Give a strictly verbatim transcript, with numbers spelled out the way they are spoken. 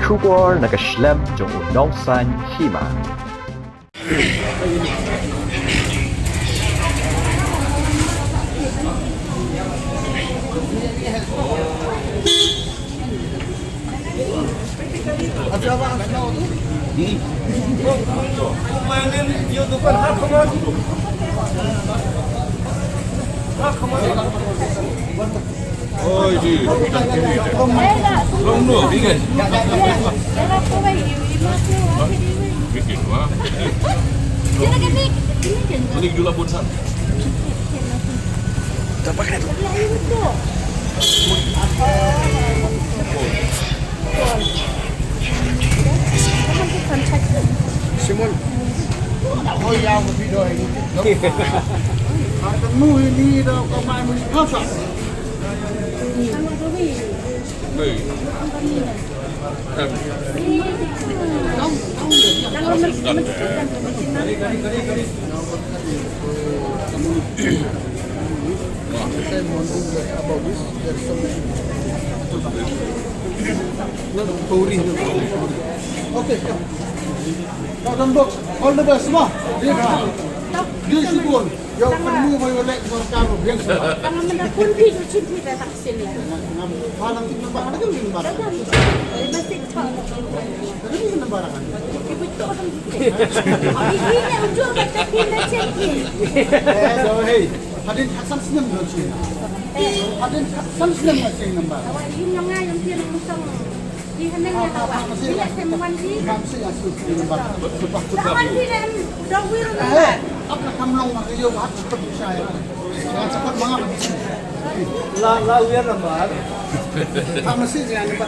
Shukor na ka shlem jong u nongsaiñ hima. Simon. Hey. Okay. All the best, ma. Yes, sir. Yes, sir. Ïa, pynmih ba ïa leh sorkar biang seh. Tang mynta phone phi tu chin phi da tak sini. Ngam pha nang tik nambar lagi, nambar. Lagi nambar kan? Ini ujung baca phi na chin phi. Eh, so, hey. Hadien khatsan snem don sini. Hadien khatsan snem na sini nambar. Awak ini ngai yang phi nang musang. Di haneng ya tawa. Bila temuan di. Mam si asu di nampak. Tawa di dan dawir nampak. Apa kam long mak yo mak tu saya. Jangan cepat mangap. La la wir nampak. Apa masih yang nampak.